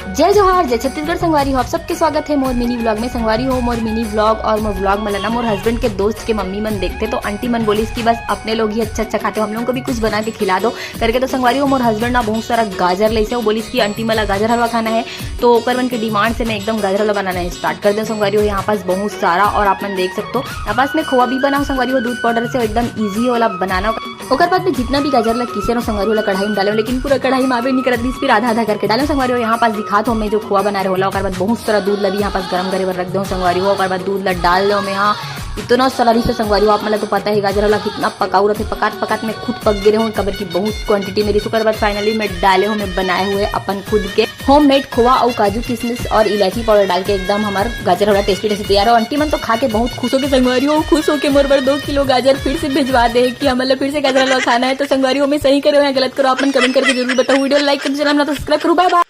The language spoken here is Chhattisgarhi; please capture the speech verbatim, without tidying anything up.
जय जोहार, जय छत्तीसगढ़ संगवारी हो, आप सबके स्वागत है मोर मिनी व्लॉग में। संगवारी हो, मोर मिनी व्लॉग और मोर व्लॉग में ना मोर हस्बैंड के दोस्त के मम्मी मन देखते तो आंटी मन बोलिस कि बस अपने लोग ही अच्छा अच्छा खाते हो, हम लोगों को भी कुछ बना के खिला दो करके। तो संगवारी हो, मोर हस्बैंड ना बहुत सारा गाजर लइसे, वो बोलिस कि आंटी मला गाजर हलवा खाना है, तो ओकर मन के डिमांड से मैं एकदम गाजर हलवा बनाना स्टार्ट कर दें। संगवारी हो, यहाँ पास बहुत सारा और आप मन देख सकते हो यहाँ पास मैं खोवा भी बनाऊँ संगवारी हो दूध पाउडर से, एकदम ईजी होला बनाना। ओकर बाद में जितना भी गाजर ला किसे रहो संगवारी हो, ओला कढ़ाई में डालो, लेकिन पूरा कढ़ाई में आवे नहीं करत रहिस, फिर आधा आधा करके डालो संगवारी हो। यहाँ पास दिखात हो मैं जो खोवा बना रहे होला, ओकर बाद बहुत सारा दूध ला भी यहाँ पास गरम करे बर रख दो संगवारी हो। ओकर बाद दूध ला डाल दो मैं यहाँ इतना सारा रिश्ते संगवारी हो, आप मन ला तो पता है गाजर वाला कितना पकाऊ रहते, पकात पकात में खुद पक गे रहे हो, काबर की बहुत क्वांटिटी में रिश्ते। ओकर बाद फाइनली मैं डाले हो मैं बनाए हुए अपन खुद के होममेड खोवा और काजू किशमिश और इलायची पाउडर डाल के एकदम हमार गाजर वाला टेस्टी टेस्टी तैयार हो। आंटी मन तो खा के बहुत खुश हो के संगवारी हो, खुश होके मोर बर दो किलो गाजर फिर से भिजवा दे कि हमन ला फिर से गाजर हलवा खाना है। तो संगवारी हो, मैं सही करे हो या गलत करो, आप मन कमेंट करके जरूर बताओ। वीडियो लाइक करो, चैनल ना सब्सक्राइब करो। बाय बाय।